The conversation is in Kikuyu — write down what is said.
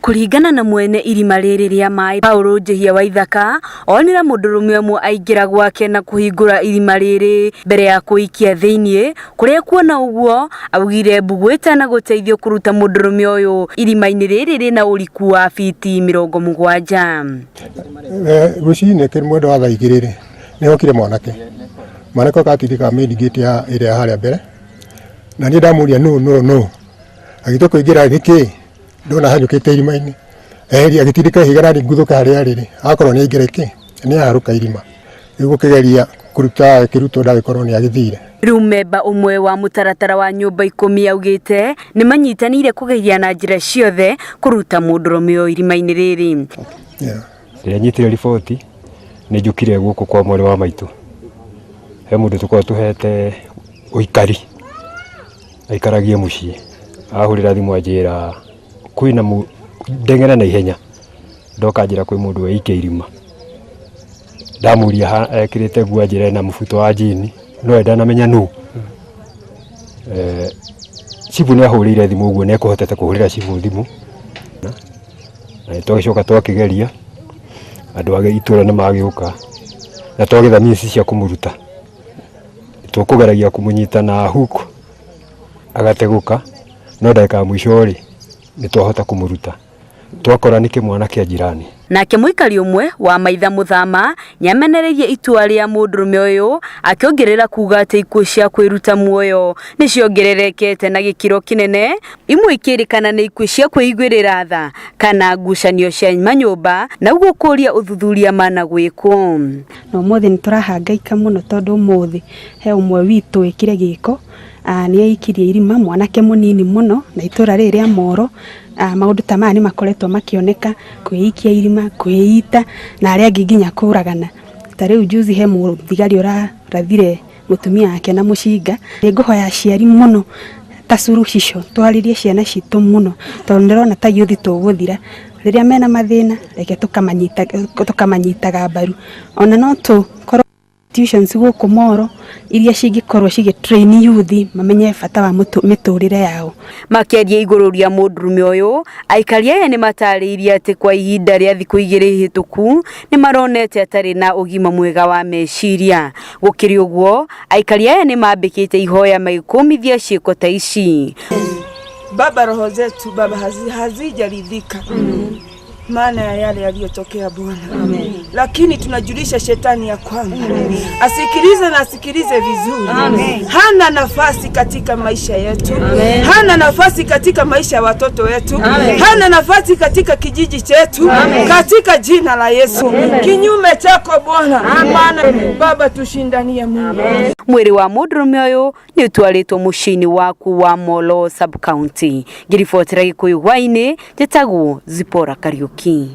Kũringana na mwene irima rĩrĩ rĩa maĩ Paul Njihia Waithaka, onire mũndũrũme ũmwe aingĩra gwake na kũhingũra irima rĩrĩ mbere ya kũikia thĩinĩ kũrĩa kuona ũguo augire mbu gwĩta na gũteithio kũruta mũndũrũme ũyũ irima-inĩ rĩrĩ rĩna ũriku wa fiti 70. Rũcinĩ mwendo wa thaa 2 rĩ, nĩ hokire mwanake mwanake oka atindĩkaga main gate ya ĩrĩa harĩa mbere, na niĩ ndamũria nũ nũ nũ, agĩtua kũingĩra nĩkĩ ndona hanyũkĩte irima-inĩ, eheria agĩtindĩka ihiga nani nguthũke harĩa arĩ rĩ, akorwo nĩ aingĩra kĩ nĩ aharũka irima, rĩu gũkĩgeria kũruta kĩrutwo ndagĩkorwo nĩ agĩthire. Rĩu memba ũmwe wa mũtaratara wa nyũmba 10 augĩte nĩ manyitanĩire kũgeria na njĩra ciothe kũruta mũndũrũme ũyũ irima-inĩ rĩrĩ. Rĩrĩa nyitire riboti nĩ njũkire gũkũ kwa mwarĩ wa maitũ, he mũndũ tũkoragwo tũhete ũikari aikaragie mũciĩ, ahũrĩra thimũ anjĩra kwĩna ndeng'ere na ihenya, ndoka anjĩra kwĩ mũndũ weikia irima, ndamũria ekĩrĩte nguo anjĩra ena mũbuto wa njini no we ndanamenya nũ. Cibũ nĩ ahũrĩire thimũ ũguo nĩ ekũhotete kũhũrĩra cibũ thimũ, na nĩ twagĩcoka twakĩgeria, andũ a itũra nĩ magĩũka na twagĩetha means cia kũmũruta, tũkũgeragia kũmũnyita na hook agategũka, no ndagĩka ya mũico rĩ, nĩ twahota kũmũruta, twakora nĩ kĩmwana kĩa jirani. Nake mũikari ũmwe wa Maitha Mũthama nĩamenereirie itua rĩa mũndũrũme ũyũ akĩongerera kuga atĩ ikuũ cia kwĩruta muoyo nĩ ciongererekete na gĩkĩro kĩnene, imwe ikĩrĩkana nĩ ikuũ cia kwĩiguĩrĩra tha kana ngucanio cia manyũmba, na ũguo kũria ũthuthuria mana gwĩkwo. Na ũmũthĩ nĩ tũrahangaika mũno tondũ ũmũthĩ he ũmwe witũ wĩkire gĩko, nĩ eikirie irima, mwanake mũnini mũno na itũra rĩrĩ rĩa Moro. Maũndũ ta maya nĩ makoretwo makĩoneka, kwĩikia irima, kwĩita na arĩa angĩ nginya kũragana. Ta rĩu juzi he mũthigari ũrarathire mũtumia wake na mũcinga. Nĩ ngũhoya aciari mũno ta suluhisho twarĩrie ciana citũ mũno tondũ ndĩrona ta youth tũgũthira. Rĩrĩa mena mathĩna reke tũkamanyitaga mbaru. Ona no tũkorwo institutions gũkũ Moro iria cingĩkorwo cigĩ train youth mamenye bata wa mĩtũrĩre yao. Makĩaria igũrũ rĩa mũndũrũme ũyũ, aikari aya nĩ matarĩirie atĩ kwa ihinda rĩa thikũ 2 hĩtũku nĩ maronete atarĩ na ũgima mwega wa meciria. Gũkĩrĩ ũguo, aikari aya nĩ mambĩkĩte ihoya magĩkũmithia ciĩko ta ici. Baba, roho zetu Baba hazijaridhika maana ya yale yaliyotokea Bwana. Lakini tunajulisha shetani ya kwamba asikilize na asikilize vizuri. Amen. Hana nafasi katika maisha yetu. Amen. Hana nafasi katika maisha ya watoto wetu. Amen. Hana nafasi katika kijiji chetu. Amen. Katika jina la Yesu. Amen. Kinyume chako Bwana. Maana Baba tushindanie Mungu. Mwĩrĩ wa mũndũrũme ũyũ nĩ ũtwarĩtwo mũciĩ-inĩ waku wa Molo sub county. Ngĩribotera Gĩkũyũ hwainĩ, njĩtagwo Zipporah Kariuki.